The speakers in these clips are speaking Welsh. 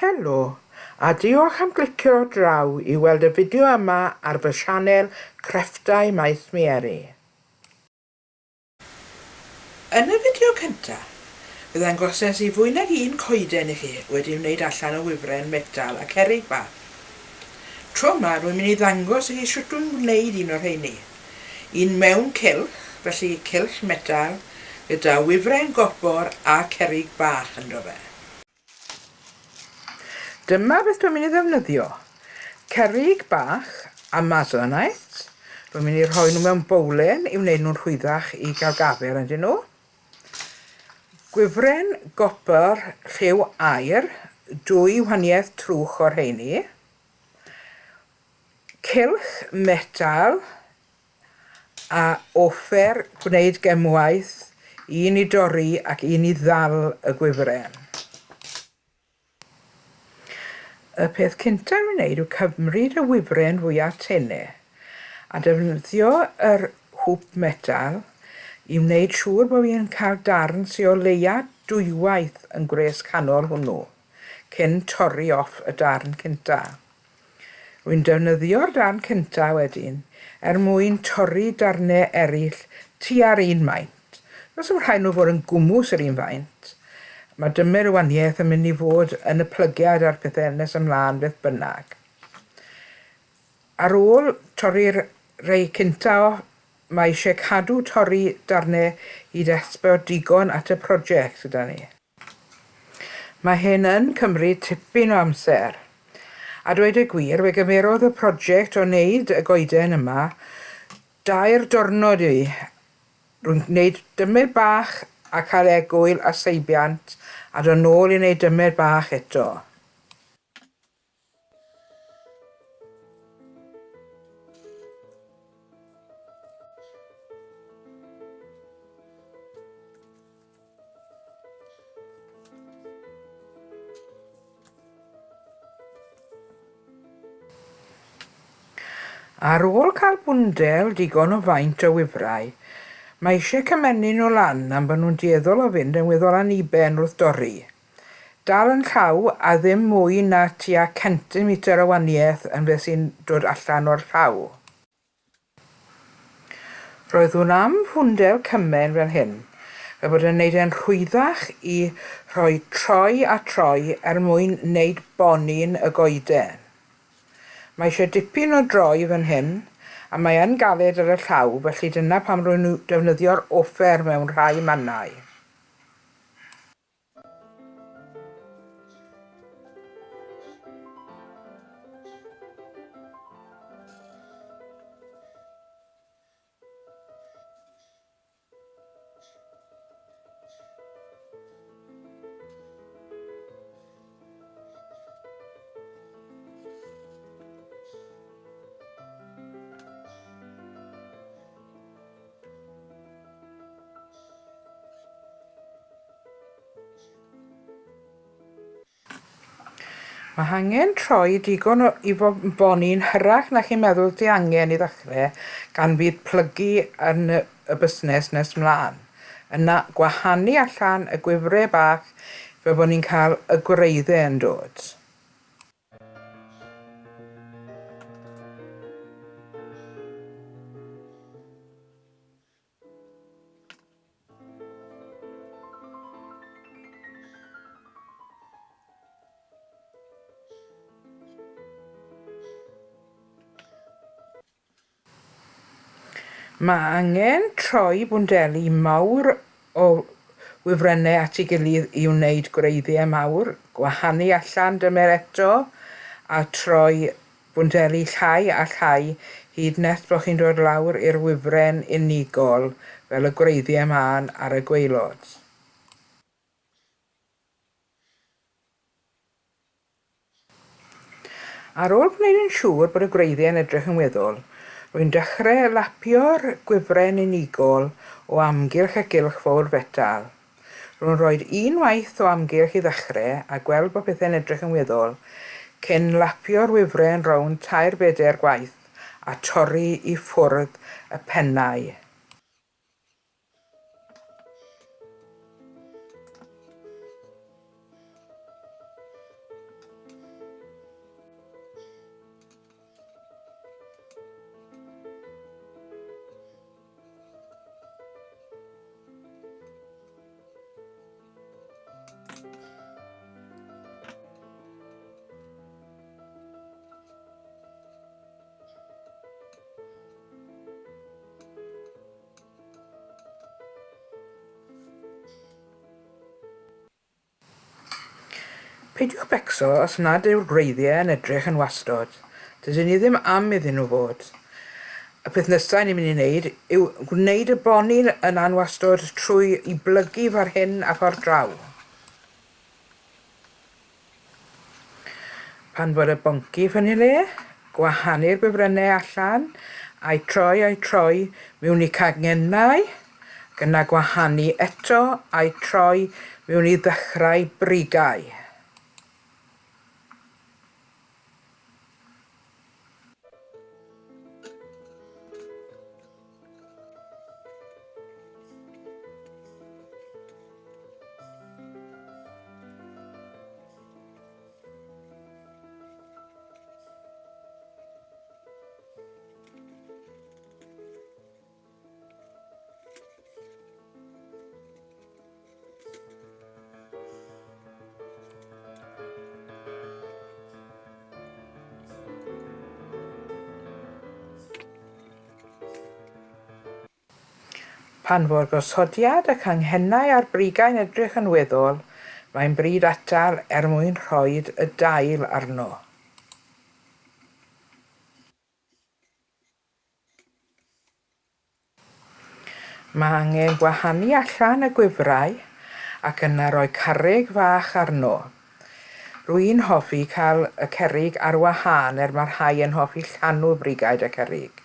Helo, a diolch am glicio draw i weld y fideo yma ar fy sianel Crefftau Maes Mieri. Yn y fideo cyntaf, fe ddangoses i fwy nag un coeden i chi wedi wneud allan o wifren metal a cerrig bach. Tro yma, rwy'n mynd i ddangos i chi shwt dwi'n gwneud un o'r rheini. Un mewn cylch, felly cylch metal, gyda wifren gopor a cerrig bach ynddo fe. Dyma beth dwi'n mynd i ddefnyddio. Cerrig bach Amazonite. Dwi'n mynd i rhoi nhw mewn bowlen i wneud nhw'n rhwyddach i gael gafael ynddyn nhw. Gwifren gopr lliw aur, dwy wahaniaeth trwch o'r rheini. Cylch metal a offer gwneud gemwaith, un i dorri ac un i ddal y gwifren. Y peth cyntaf i'w wneud yw cymryd y wifren fwyaf tene a defnyddio yr hwp metal i wneud siŵr bod fi'n cael darn sy o leia dwywaith yn gwres canol hwnnw cyn torri off y darn cyntaf. Rwy'n defnyddio'r darn cyntaf wedyn er mwyn torri darnau eraill tua'r un maint. Does dim rhaid nhw fod yn gwmws yr un faint. Mae dymer y waniaeth yn mynd i fod yn y plygiad a'r pethau nes ymlaen beth bynnag. Ar ôl torri'r rhai cyntaf mae eisiau cadw torri darnau hyd at bod digon at y prosiect gyda ni. Mae hyn yn cymryd tipyn o amser. A dweud y gwir, fe gymerodd y prosiect o wneud y goeden yma dair diwrnod i fi. Rwy'n gwneud dymed bach a cael egwyl a seibiant a dod nôl i wneud dymed bach eto. Ar ôl cael bwndel digon o faint o wifrau, mae eisiau cymennu nhw lan am bod nhw'n dueddol o fynd yn weddol anniben wrth dorri. Dal yn llaw a ddim mwy na tua centimetr o waniaeth yn beth sy'n dod allan o'r llaw. Roeddwn am fwndel cymen fel hyn, fel bod yn neud e'n rhwyddach i rhoi troi a troi er mwyn neud bonyn y goeden. Mae eisiau dipyn o droi fan hyn, a mae yn galed ar y llaw, felly dyna pam rwy'n defnyddio'r offer mewn rhai mannau. Mae angen troi digon o, i fod bo ni'n hyrach na chi'n meddwl ti angen i ddechrau gan fydd plygu yn y, y busnes nes mlaen. Yna gwahanu allan y gwifrau bach fel bod ni'n cael y gwreiddau yn dod. Mae angen troi bwndeli mawr o wifrennau at ei gilydd i wneud gwreiddiau mawr, gwahanu allan dymer eto, a troi bwndeli llai a llai hyd nes bod chi'n dod lawr i'r wifren unigol fel y gwreiddiau mân ar y gwaelod. Ar ôl gwneud yn siŵr bod y gwreiddiau'n edrych yn weddol, rwy'n dechrau lapio'r gwifren unigol o amgylch y gylch fawr fetal. Rwy'n rhoi un waith o amgylch i ddechrau a gweld bod pethau'n edrych yn weddol, cyn lapio'r wifren rownd tair bedair gwaith a torri i ffwrdd y pennau. Peidiwch becso os nad yw'r gwreiddiau yn edrych yn wastod. Dydyn ni ddim am iddyn nhw fod. Y peth nesaf ni'n mynd i wneud yw gwneud y bonyn yn anwastod trwy i blygu far hyn a ffordd draw. Pan fod y boncyff yn ei le, gwahanu'r gwifrennau allan a'u troi a'u troi mewn i cangennau, ac yna gwahanu eto a'u troi mewn i ddechrau brigau. Pan fo'r gosodiad y canghennau a'r brigau'n edrych yn weddol, mae'n bryd atal er mwyn rhoid y dail arno. Mae angen gwahanu allan y gwifrau ac yna rhoi carreg fach arno. Rwy'n hoffi cael y cerrig ar wahân er mae rhai yn hoffi llanw brigau 'da cerrig.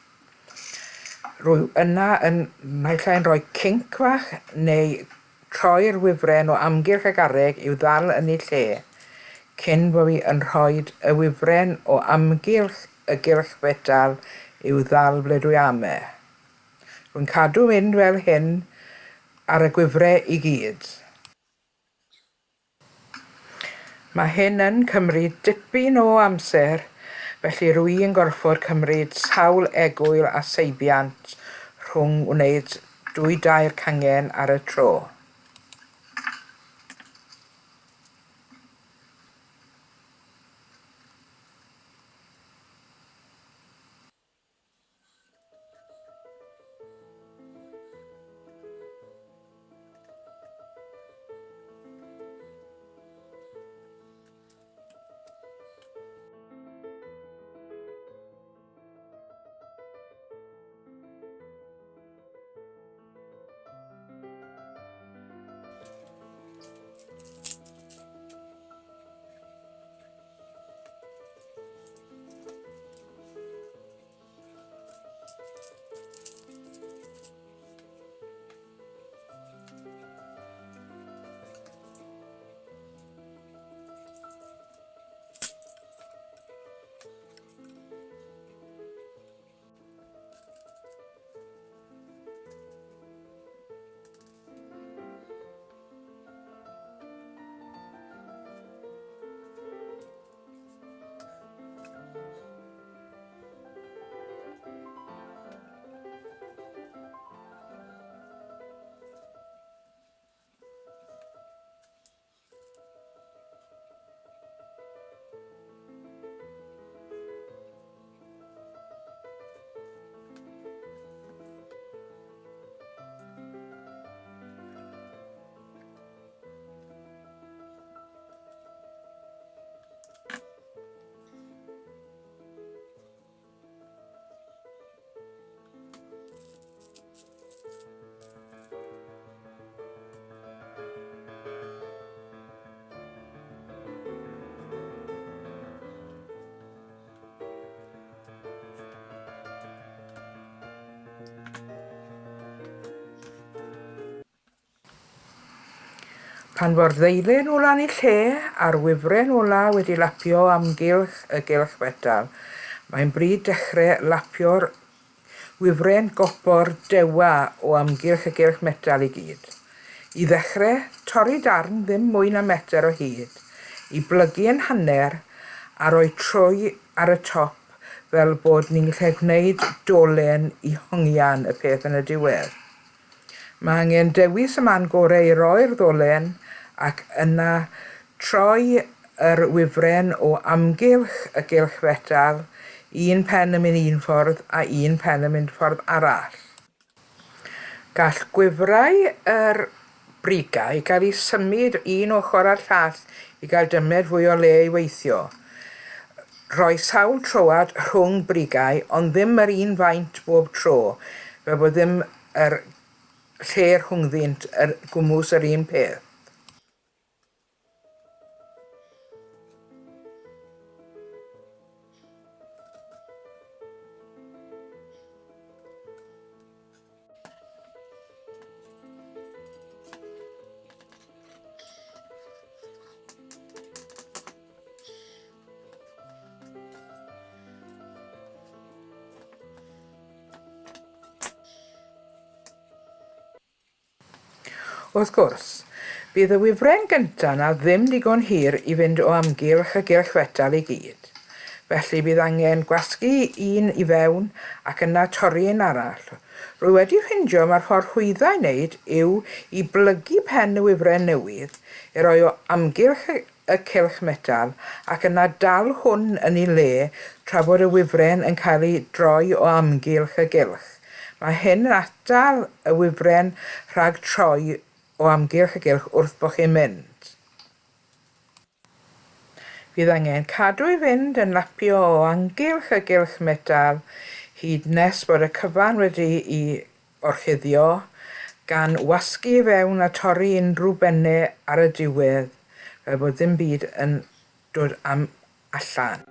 Rwy yna yn naill ai'n rhoi cinc fach neu troi'r wifren o amgylch y garreg i'w ddal yn ei lle cyn bo fi yn rhoid y wifren o amgylch y gylch fetal i'w ddal ble dwi am e. Rwy'n cadw mynd fel hyn ar y gwifre i gyd. Mae hyn yn cymryd dipyn o amser, felly rwy'n gorfod cymryd sawl egwyl a seibiant rhwng wneud dwy dair cangen ar y tro. Pan fo'r ddeilen ola'n ei lle a'r wifren ola wedi lapio o amgylch y gylch fetal, mae'n bryd dechrau lapio'r wifren gopor dewa o amgylch y gylch metal i gyd. I ddechrau, torri darn ddim mwy na metr o hyd, i blygu yn hanner a rhoi trwy ar y top fel bod ni'n gallu gwneud dolen i hongian y peth yn y diwedd. Mae angen dewis y man gorau i roi'r ddolen ac yna troi yr wifren o amgylch y gylch fetal, un pen yn mynd un ffordd a un pen yn mynd ffordd arall. Gall gwifrau yr brigau gael eu symud un ochr a'r llall i gael dymed fwy o le i weithio. Rhoi sawl troad rhwng brigau ond ddim yr un faint bob tro, fel bod ddim yr lle rhwngddynt yr gwmws yr un peth. Wrth gwrs, bydd y wifren gyntaf 'na ddim digon hir i fynd o amgylch y gylch fetal i gyd, felly bydd angen gwasgu un i fewn ac yna torri un arall. Rwy wedi ffindio mai'r ffordd rhwydda i wneud yw i blygu pen y wifren newydd, ei roi o amgylch y cylch metal ac yna dal hwn yn ei le tra bod y wifren yn cael ei droi o amgylch y gylch. Mae hyn yn atal y wifren rhag troi o amgylch y gylch wrth bo chi'n mynd. Bydd angen cadw i fynd yn lapio o amgylch y gylch metal hyd nes bod y cyfan wedi'i orchuddio, gan wasgu i fewn a torri unrhyw benne ar y diwedd fel bod ddim byd yn dod am allan.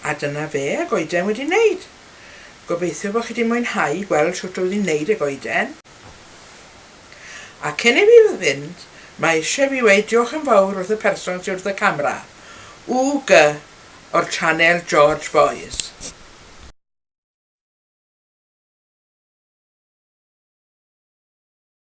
A dyna fe, y goeden wedi wneud. Gobeithio bod chi wedi mwynhau gweld shwt oedd hi'n wneud y goeden. A cyn i fi fynd, mae eisiau fi weud diolch yn fawr wrth y person sydd wrth y camera, UG o'r channel George Boys.